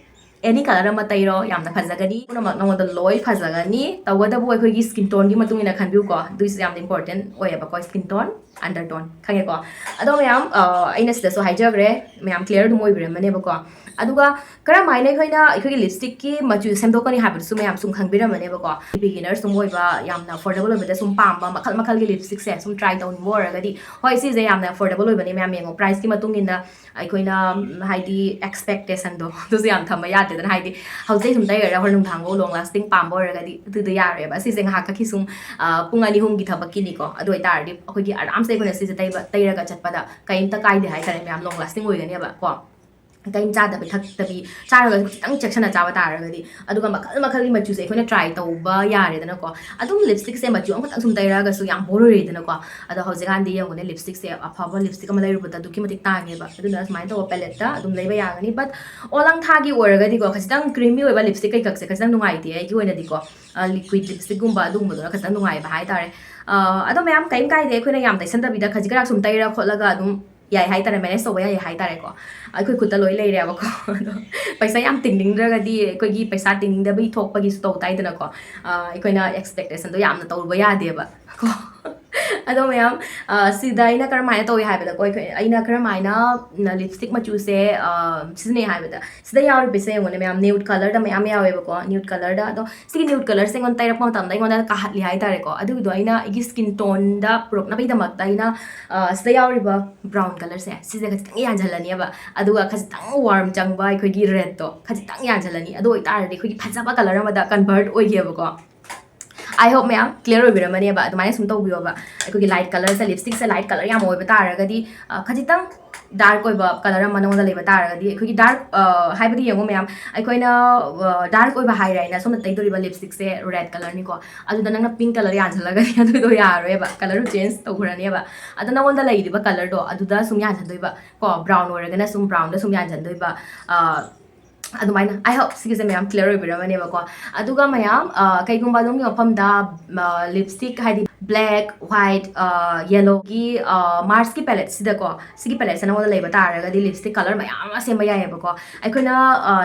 ꯑꯦꯅꯤ ꯀꯂꯔ ꯑꯃ ꯇꯩꯔꯣ, ꯌꯥꯝꯅ ꯐꯖꯒꯅꯤ, ꯄꯨꯝꯅꯃꯛ ꯅꯉꯣꯟꯗ ꯂꯣꯏ ꯐꯖꯒꯅꯤ꯫ ꯇꯧꯕꯇꯕꯨ ꯑꯩꯈꯣꯏꯒꯤ ꯁ꯭ꯀꯤꯟ ꯇꯣꯟꯒꯤ ꯃꯇꯨꯡ ꯏꯟꯅ ꯈꯟꯕꯤꯌꯨꯀꯣ, ꯑꯗꯨꯏꯁꯨ ꯌꯥꯝꯅ ꯏꯝꯄꯣꯔꯇꯦꯟ ꯑꯣꯏꯌꯦꯕꯀꯣ, ꯁ꯭ꯀꯤꯟ ꯇꯣꯟ꯫ ꯑꯟꯗꯔꯇꯣꯟ, ꯈꯪꯉꯦꯀꯣ? ꯑꯗꯣ ꯃꯌꯥꯝ, ꯑ, ꯑꯩꯅ ꯁꯤꯗꯁꯨ ꯍꯥꯏꯖꯈ꯭ꯔꯦ, ꯃꯌꯥꯝ ꯀ꯭ꯂꯤꯌꯔ ꯑꯗꯨꯝ ꯑꯣꯏꯕꯤꯔꯝꯃꯅꯦꯕꯀꯣ꯫ ꯑꯗꯨꯒ ꯀꯔꯝꯍꯥꯏꯅ ꯑꯩꯈꯣꯏꯅ ꯑꯩꯈꯣꯏꯒꯤ ꯂꯤꯞꯁꯇꯤꯛꯀꯤ ꯃꯆꯨ ꯁꯦꯝꯗꯣꯛꯀꯅꯤ ꯍꯥꯏꯕꯗꯨꯁꯨ ꯃꯌꯥꯝ ꯁꯨꯝ ꯈꯪꯕꯤꯔꯝꯃꯅꯦꯕꯀꯣ꯫ ꯕꯤꯒꯤꯅꯔ ꯁꯨꯝ ꯑꯣꯏꯕ, ꯌꯥꯝꯅ ꯑꯐꯣꯔꯗꯦꯕꯜ ꯑꯣꯏꯕꯗ ꯁꯨꯝ ꯄꯥꯝꯕ ꯃꯈꯜ ꯃꯈꯜꯒꯤ ꯂꯤꯞꯁꯇꯤꯛꯁꯦ ꯁꯨꯝ ꯇ꯭ꯔꯥꯏ ꯇꯧꯅꯤꯡꯕ ꯑꯣꯏꯔꯒꯗꯤ, ꯍꯣꯏ, ꯁꯤꯁꯦ ꯌꯥꯝꯅ ꯑꯐꯣꯔꯗꯦꯕꯜ ꯑꯣꯏꯕꯅꯦ ꯃꯌꯥꯝ, ꯌꯦꯡꯉꯣ, ꯄ꯭ꯔꯥꯏꯁꯀꯤ ꯃꯇꯨꯡ ꯏꯟꯅ ꯑꯩꯈꯣꯏꯅ, ꯎꯝ, ꯍꯥꯏꯗꯤ ꯑꯦꯛꯁꯄꯦꯛꯇꯦꯁꯟꯗꯣ ꯑꯗꯨꯁꯨ ꯌꯥꯝ ꯊꯝꯕ ꯌꯥꯗꯦꯗꯅ, ꯍꯥꯏꯗꯤ ꯍꯧꯖꯤꯛ ꯁꯨꯝ ꯇꯩꯔꯒ ꯍꯣꯔꯦꯟ ꯅꯨꯡꯗꯥꯡꯐꯥꯎ ꯂꯣꯡ ꯂꯥꯁꯇꯤꯡ ꯄꯥꯝꯕ ꯑꯣꯏꯔꯒꯗꯤ ꯑꯗꯨꯗꯣ ꯌꯥꯔꯣꯏꯕ꯫ ꯁꯤꯁꯦ ꯉꯥꯏꯍꯥꯛꯈꯛꯀꯤ ꯁꯨꯝ, ꯑ, ꯄꯨꯡ ꯑꯅꯤ ꯑꯍꯨꯝꯒꯤ ꯊꯕꯛꯀꯤꯅꯤꯀꯣ꯫ ꯑꯗꯨ ꯑꯣꯏꯇꯥꯔꯗꯤ ꯑꯩꯈꯣꯏꯒꯤ ꯑꯔꯥꯝꯁꯦ ꯑꯩꯈꯣꯏꯅ ꯁꯤꯁꯦ ꯇꯩꯕ, ꯇꯩꯔꯒ ꯆꯠꯄꯗ ꯀꯩꯝꯇ ꯀꯥꯏꯗꯦ ꯍꯥꯏꯇꯥꯔꯦ ꯃꯌꯥꯝ, ꯂꯣꯡ ꯂꯥꯁꯇꯤꯡ ꯑꯣꯏꯒꯅꯦꯕ ꯀꯣ꯫ ꯀꯔꯤꯝ ꯆꯥꯗꯕꯤ ꯊꯛꯇꯕꯤ, ꯆꯥꯔꯒꯁꯨ ꯈꯤꯇꯪ ꯆꯦꯛꯁꯤꯟꯅ ꯆꯥꯕ ꯇꯥꯔꯒꯗꯤ꯫ ꯑꯗꯨꯒ ꯃꯈꯜ ꯃꯈꯜꯒꯤ ꯃꯆꯨꯁꯦ ꯑꯩꯈꯣꯏꯅ ꯇ꯭ꯔꯥꯏ ꯇꯧꯕ ꯌꯥꯔꯦꯗꯅꯀꯣ꯫ ꯑꯗꯨꯝ ꯂꯤꯞꯁꯇꯤꯛꯁꯦ ꯃꯆꯨ ꯑꯃꯈꯛꯇꯪ ꯁꯨꯝ ꯇꯩꯔꯒꯁꯨ ꯌꯥꯝ ꯕꯣꯔ ꯑꯣꯏꯔꯦꯗꯅꯀꯣ꯫ ꯑꯗꯣ ꯍꯧꯖꯤꯛꯀꯥꯟꯗꯤ ꯌꯦꯡꯉꯨꯅꯦ, ꯂꯤꯞꯁꯇꯤꯛꯁꯦ ꯑꯐꯕ ꯂꯤꯞꯁꯇꯤꯛ ꯑꯃ ꯂꯩꯔꯨꯕꯗ ꯑꯗꯨꯛꯀꯤ ꯃꯇꯤꯛ ꯇꯥꯡꯉꯦꯕ꯫ ꯑꯗꯨꯅ ꯁꯨꯃꯥꯏꯅ ꯇꯧꯕ ꯄꯦꯂꯦꯠꯇ ꯑꯗꯨꯝ ꯂꯩꯕ ꯌꯥꯒꯅꯤ꯫ But ꯑꯣꯂꯪꯊꯥꯒꯤ ꯑꯣꯏꯔꯒꯗꯤꯀꯣ, ꯈꯖꯤꯛꯇꯪ ꯀ꯭ꯔꯤꯃꯤ ꯑꯣꯏꯕ ꯂꯤꯞꯁꯇꯤꯛ ꯀꯩꯀꯛꯁꯦ ꯈꯖꯤꯛꯇꯪ ꯅꯨꯡꯉꯥꯏꯇꯦ ꯑꯩꯒꯤ ꯑꯣꯏꯅꯗꯤꯀꯣ꯫ ꯂꯤꯀ꯭ꯋꯤꯠ ꯂꯤꯞꯁꯇꯤꯛꯀꯨꯝꯕ ꯑꯗꯨꯒꯨꯝꯕꯗꯨꯅ ꯈꯖꯤꯛꯇꯪ ꯅꯨꯡꯉꯥꯏꯕ ꯍꯥꯏꯇꯥꯔꯦ꯫ ꯑ, ꯑꯗꯣ ꯃꯌꯥꯝ ꯀꯩꯝ ꯀꯥꯏꯗꯦ, ꯑꯩꯈꯣꯏꯅ ꯌꯥꯝ ꯇꯩꯁꯟꯗꯕꯤꯗ ꯈꯖꯤꯛ ꯈꯔꯥꯛ ꯁꯨꯝ ꯇꯩꯔ ꯈꯣꯠꯂꯒ ꯑꯗꯨꯝ ꯌꯥꯏ ꯍꯥꯏꯇꯥꯔꯦ, ꯃꯦꯅꯦꯖ ꯇꯧꯕ ꯌꯥꯏ ꯍꯥꯏꯇꯥꯔꯦꯀꯣ꯫ ꯑꯩꯈꯣꯏ ꯈꯨꯠꯇ ꯂꯣꯏ ꯂꯩꯔꯦꯕꯀꯣ꯫ ꯑꯗꯣ ꯄꯩꯁꯥ ꯌꯥꯝ ꯇꯤꯡꯅꯤꯡꯗ꯭ꯔꯒꯗꯤ, ꯑꯩꯈꯣꯏꯒꯤ ꯄꯩꯁꯥ ꯇꯤꯡꯅꯤꯡꯗꯕꯒꯤ ꯊꯣꯛꯄꯒꯤꯁꯨ ꯇꯧ ꯇꯥꯏꯗꯅꯀꯣ꯫ ꯑ, ꯑꯩꯈꯣꯏꯅ ꯑꯦꯛꯁꯄꯦꯛꯇꯦꯁꯟꯗꯣ ꯌꯥꯝꯅ ꯇꯧꯕ ꯌꯥꯗꯦꯕ ꯀꯣ꯫ ꯑꯗꯣ ꯃꯌꯥꯝ, ꯑ, ꯁꯤꯗ ꯑꯩꯅ ꯀꯔꯝꯍꯥꯏꯅ ꯇꯧꯏ ꯍꯥꯏꯕꯗꯀꯣ, ꯑꯩꯈꯣꯏ, ꯑꯩꯅ ꯀꯔꯝꯍꯥꯏꯅ, ꯎꯝ, ꯂꯤꯞꯁꯇꯤꯛ ꯃꯆꯨꯁꯦ, ꯑ, ꯁꯤꯖꯤꯟꯅꯩ ꯍꯥꯏꯕꯗ, ꯁꯤꯗ ꯌꯥꯎꯔꯤꯕꯁꯦ ꯌꯦꯡꯉꯨꯅꯦ ꯃꯌꯥꯝ, ꯅ꯭ꯌꯨꯠ ꯀꯂꯔꯗ ꯃꯌꯥꯝ ꯌꯥꯎꯋꯦꯕꯀꯣ꯫ ꯅ꯭ꯌꯨꯠ ꯀꯂꯔꯗ, ꯑꯗꯣ ꯁꯤꯒꯤ ꯅ꯭ꯌꯨꯠ ꯀꯂꯔꯁꯦ ꯑꯩꯉꯣꯟꯗ ꯇꯩꯔꯛꯄ ꯃꯇꯝꯗ ꯑꯩꯉꯣꯟꯗ ꯀꯥꯍꯠꯂꯤ ꯍꯥꯏꯇꯥꯔꯦꯀꯣ꯫ ꯑꯗꯨꯒꯤꯗꯣ ꯑꯩꯅ ꯑꯩꯒꯤ ꯁ꯭ꯀꯤꯟ ꯇꯣꯟꯗ ꯄꯨꯔꯛꯅꯕꯒꯤꯗꯃꯛꯇ ꯑꯩꯅ, ꯑ, ꯁꯤꯗ ꯌꯥꯎꯔꯤꯕ ꯕ꯭ꯔꯥꯎꯟ ꯀꯂꯔꯁꯦ, ꯁꯤꯁꯦ ꯈꯖꯤꯛꯇꯪ ꯌꯥꯟꯁꯤꯜꯂꯅꯦꯕ꯫ ꯑꯗꯨꯒ ꯈꯖꯤꯛꯇꯪ ꯋꯥꯔꯝ ꯆꯪꯕ ꯑꯩꯈꯣꯏꯒꯤ ꯔꯦꯗꯇꯣ ꯈꯖꯤꯛꯇꯪ ꯌꯥꯟꯁꯤꯜꯂꯅꯤ꯫ ꯑꯗꯨ ꯑꯣꯏꯇꯥꯔꯗꯤ ꯑꯩꯈꯣꯏꯒꯤ ꯐꯖꯕ ꯀꯂꯔ ꯑꯃꯗ ꯀꯟꯚꯔꯠ ꯑꯣꯏꯒꯦꯕꯀꯣ꯫ I hope ꯃꯌꯥꯝ ꯀ꯭ꯂꯤꯌꯔ ꯑꯣꯏꯕꯤꯔꯝꯃꯅꯦꯕ꯫ ꯑꯗꯨꯃꯥꯏꯅ ꯁꯨꯝ ꯇꯧꯕꯤꯌꯣꯕ꯫ ꯑꯩꯈꯣꯏꯒꯤ ꯂꯥꯏꯠ ꯀꯂꯔꯁꯦ, ꯂꯤꯞꯁꯇꯤꯛꯁꯦ ꯂꯥꯏꯠ ꯀꯂꯔ ꯌꯥꯝ ꯑꯣꯏꯕ ꯇꯥꯔꯒꯗꯤ, ꯑ, ꯈꯖꯤꯛꯇꯪ ꯗꯥꯔꯛ ꯑꯣꯏꯕ ꯀꯂꯔ ꯑꯃ ꯅꯉꯣꯟꯗ ꯂꯩꯕ ꯇꯥꯔꯒꯗꯤ, ꯑꯩꯈꯣꯏꯒꯤ ꯗꯥꯔꯛ, ꯑ, ꯍꯥꯏꯕꯗꯤ ꯌꯦꯡꯉꯣ ꯃꯌꯥꯝ, ꯑꯩꯈꯣꯏꯅ, ꯑ, ꯗꯥꯔꯛ ꯑꯣꯏꯕ ꯍꯥꯏꯔꯦ ꯍꯥꯏꯅ ꯁꯣꯝꯗ ꯇꯩꯗꯣꯔꯤꯕ ꯂꯤꯞꯁꯇꯤꯛꯁꯦ ꯔꯦꯗ ꯀꯂꯔꯅꯤꯀꯣ꯫ ꯑꯗꯨꯗ ꯅꯪꯅ ꯄꯤꯡ ꯀꯂꯔ ꯌꯥꯟꯁꯤꯜꯂꯒꯗꯤ ꯑꯗꯨꯗꯣ ꯌꯥꯔꯔꯣꯏꯕ, ꯀꯂꯔꯗꯣ ꯆꯦꯟꯖ ꯇꯧꯈ꯭ꯔꯅꯦꯕ꯫ ꯑꯗꯣ ꯅꯉꯣꯟꯗ ꯂꯩꯔꯤꯕ ꯀꯂꯔꯗꯣ ꯑꯗꯨꯗ ꯁꯨꯝ ꯌꯥꯟꯁꯤꯟꯗꯣꯏꯕ ꯀꯣ꯫ ꯕ꯭ꯔꯥꯎꯟ ꯑꯣꯏꯔꯒꯅ ꯁꯨꯝ ꯕ꯭ꯔꯥꯎꯟꯗ ꯁꯨꯝ ꯌꯥꯟꯁꯤꯟꯗꯣꯏꯕ꯫ ꯑ, ꯑꯗꯨꯃꯥꯏꯅ, I hope ꯁꯤꯒꯤꯁꯦ ꯃꯌꯥꯝ ꯀ꯭ꯂꯤꯌꯔ ꯑꯣꯏꯕꯤꯔꯝꯃꯅꯦꯕꯀꯣ꯫ ꯑꯗꯨꯒ ꯃꯌꯥꯝ, ꯑ, ꯀꯩꯒꯨꯝꯕ ꯑꯗꯣꯝꯒꯤ ꯃꯐꯝꯗ, ꯑ, ꯂꯤꯞꯁꯇꯤꯛ ꯍꯥꯏꯗꯤ black, white, yellow ꯒꯤ ꯃꯥꯔꯁꯀꯤ ꯄꯦꯂꯦꯠꯁꯤꯗꯀꯣ, ꯁꯤꯒꯤ ꯄꯦꯂꯦꯠꯁꯦ ꯅꯉꯣꯟꯗ ꯂꯩꯕ ꯇꯥꯔꯒꯗꯤ ꯂꯤꯞꯁꯇꯤꯛ ꯀꯂꯔ ꯃꯌꯥꯝ ꯑꯃ ꯁꯦꯝꯕ ꯌꯥꯏꯑꯕꯀꯣ꯫ ꯑꯩꯈꯣꯏꯅ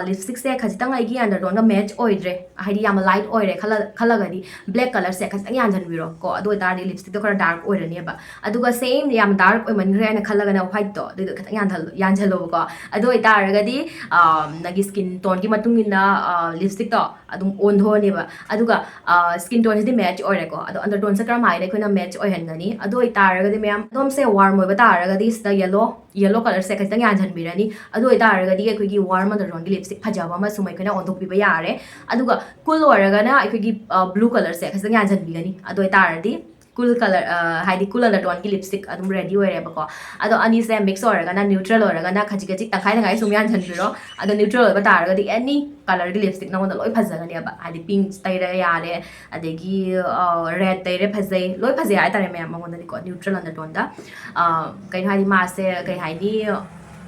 ꯂꯤꯞꯁꯇꯤꯛꯁꯦ ꯈꯖꯤꯛꯇꯪ ꯑꯩꯒꯤ ꯑꯟꯗꯔꯇꯣꯟꯒ ꯃꯦꯠꯆ ꯑꯣꯏꯗ꯭ꯔꯦ, ꯍꯥꯏꯗꯤ ꯌꯥꯝꯅ ꯂꯥꯏꯠ ꯑꯣꯏꯔꯦ ꯈꯜꯂ ꯈꯜꯂꯒꯗꯤ ꯕ꯭ꯂꯦꯛ ꯀꯂꯔꯁꯦ ꯈꯖꯤꯛꯇꯪ ꯌꯥꯟꯁꯤꯟꯕꯤꯔꯣ ꯀꯣ꯫ ꯑꯗꯨ ꯑꯣꯏꯇꯥꯔꯗꯤ ꯂꯤꯞꯁꯇꯤꯛꯇꯣ ꯈꯔ ꯗꯥꯔꯛ ꯑꯣꯏꯔꯅꯦꯕ꯫ ꯑꯗꯨꯒ ꯁꯦꯝ ꯌꯥꯝ ꯗꯥꯔꯛ ꯑꯣꯏꯃꯟꯈ꯭ꯔꯦ ꯍꯥꯏꯅ ꯈꯜꯂꯒꯅ ꯋꯥꯏꯠꯇꯣ ꯑꯗꯨꯏꯗꯣ ꯈꯤꯇꯪ ꯌꯥꯟꯁꯜꯂꯣꯕꯀꯣ꯫ ꯑꯗꯨ ꯑꯣꯏꯇꯥꯔꯒꯗꯤ ꯅꯪꯒꯤ ꯁ꯭ꯀꯤꯟ ꯇꯣꯟꯒꯤ ꯃꯇꯨꯡ ꯏꯟꯅ ꯂꯤꯞꯁꯇꯤꯛꯇꯣ ꯑꯗꯨꯝ ꯑꯣꯟꯊꯣꯛꯑꯅꯦꯕ꯫ ꯑꯗꯨꯒ ꯁ꯭ꯀꯤꯟ ꯇꯣꯟꯁꯤꯗꯤ ꯃꯦꯠꯆ ꯑꯣꯏꯔꯦꯀꯣ꯫ ꯑꯗꯣ ꯑꯟꯗꯔꯇꯣꯟꯁꯦ ꯀꯔꯝ ꯍꯥꯏꯅ ꯑꯩꯈꯣꯏꯅ ꯃꯦꯠꯆ ꯑꯣꯏꯍꯟꯒꯅꯤ? ꯑꯗꯨ ꯑꯣꯏꯇꯥꯔꯒꯗꯤ ꯃꯌꯥꯝ, ꯑꯗꯣꯝꯁꯦ ꯋꯥꯔꯝ ꯑꯣꯏꯕ ꯇꯥꯔꯒꯗꯤ ꯁꯤꯗ ꯌꯦꯜꯂꯣ ꯌꯦꯜꯂꯣ ꯀꯂꯔꯁꯦ ꯈꯤꯇꯪ ꯌꯥꯟꯁꯤꯟꯕꯤꯔꯅꯤ꯫ ꯑꯗꯨ ꯑꯣꯏꯇꯥꯔꯒꯗꯤ ꯑꯩꯈꯣꯏꯒꯤ ꯋꯥꯔꯝ ꯑꯟꯗꯔꯇꯣꯟꯒꯤ ꯂꯤꯞꯁꯇꯤꯛ ꯐꯖꯕ ꯑꯃ ꯁꯨꯝ ꯑꯩꯈꯣꯏꯅ ꯑꯣꯟꯊꯣꯛꯄꯤꯕ ꯌꯥꯔꯦ꯫ ꯑꯗꯨꯒ ꯀꯨꯜ ꯑꯣꯏꯔꯒꯅ ꯑꯩꯈꯣꯏꯒꯤ ꯕ꯭ꯂꯨ ꯀꯂꯔꯁꯦ ꯈꯤꯇꯪ ꯌꯥꯟꯁꯤꯟꯕꯤꯒꯅꯤ꯫ ꯑꯗꯨ ꯑꯣꯏꯇꯥꯔꯗꯤ ꯀꯨꯜ ꯀꯂꯔ, ꯍꯥꯏꯗꯤ ꯀꯨꯜ ꯑꯟꯗꯔꯇꯣꯟꯒꯤ ꯂꯤꯞꯁꯇꯤꯛ ꯑꯗꯨꯝ ꯔꯦꯗꯤ ꯑꯣꯏꯔꯦꯕꯀꯣ꯫ ꯑꯗꯣ ꯑꯅꯤꯁꯦ ꯃꯤꯛꯁ ꯑꯣꯏꯔꯒꯅ, ꯅ꯭ꯌꯨꯇ꯭ꯔꯦꯜ ꯑꯣꯏꯔꯒꯅ ꯈꯖꯤꯛ ꯈꯖꯤꯛ ꯇꯪꯈꯥꯏ ꯇꯪꯈꯥꯏ ꯁꯨꯝ ꯌꯥꯟꯁꯤꯟꯕꯤꯔꯣ꯫ ꯑꯗꯣ ꯅ꯭ꯌꯨꯇ꯭ꯔꯦꯜ ꯑꯣꯏꯕ ꯇꯥꯔꯒꯗꯤ ꯑꯦꯅꯤ ꯀꯂꯔꯒꯤ ꯂꯤꯞꯁꯇꯤꯛ ꯅꯉꯣꯟꯗ ꯂꯣꯏ ꯐꯖꯒꯅꯦꯕ꯫ ꯍꯥꯏꯗꯤ ꯄꯤꯡ ꯇꯩꯔꯦ ꯌꯥꯔꯦ, ꯑꯗꯒꯤ ꯔꯦꯗ ꯇꯩꯔꯦ ꯐꯖꯩ, ꯂꯣꯏ ꯐꯖꯩ ꯍꯥꯏꯇꯥꯔꯦ ꯃꯌꯥꯝ ꯃꯉꯣꯟꯗꯗꯤꯀꯣ, ꯅ꯭ꯌꯨꯇ꯭ꯔꯦꯜ ꯑꯟꯗꯔꯇꯣꯟꯗ꯫ ꯀꯩꯅꯣ ꯍꯥꯏꯗꯤ ꯃꯥꯁꯦ ꯀꯩ ꯍꯥꯏꯅꯤ,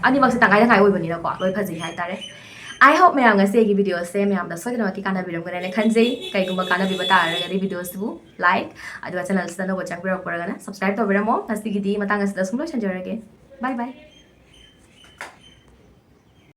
ꯑꯅꯤꯃꯛꯁꯦ ꯇꯪꯈꯥꯏ ꯇꯪꯈꯥꯏ ꯑꯣꯏꯕꯅꯤꯅꯀꯣ ꯂꯣꯏ ꯐꯖꯩ ꯍꯥꯏꯇꯥꯔꯦ꯫ I hope ꯃꯌꯥꯝ ꯉꯁꯤ ꯑꯩꯒꯤ ꯚꯤꯗꯤꯑꯣꯁꯦ ꯃꯌꯥꯝꯗ ꯁꯣꯏꯗꯅꯃꯛꯀꯤ ꯀꯥꯟꯅꯕꯤꯔꯝꯒꯅꯤ ꯍꯥꯏꯅ ꯈꯟꯖꯩ꯫ ꯀꯩꯒꯨꯝꯕ ꯀꯥꯟꯅꯕꯤꯕ ꯇꯥꯔꯒꯗꯤ ꯚꯤꯗꯤꯑꯣꯁꯤꯕꯨ ꯂꯥꯏꯛ, ꯑꯗꯨꯒ ꯆꯦꯅꯦꯜꯁꯤꯗ ꯑꯅꯧꯕ ꯆꯪꯕꯤꯔꯛꯄ ꯑꯣꯏꯔꯒꯅ ꯁꯕꯁꯀ꯭ꯔꯥꯏꯕ ꯇꯧꯕꯤꯔꯝꯃꯣ꯫ ꯉꯁꯤꯒꯤꯗꯤ ꯃꯇꯥꯡ ꯑꯁꯤꯗ ꯁꯨꯝ ꯂꯣꯏꯁꯤꯟꯖꯔꯒꯦ꯫ ꯕꯥꯏ ꯕꯥꯏ꯫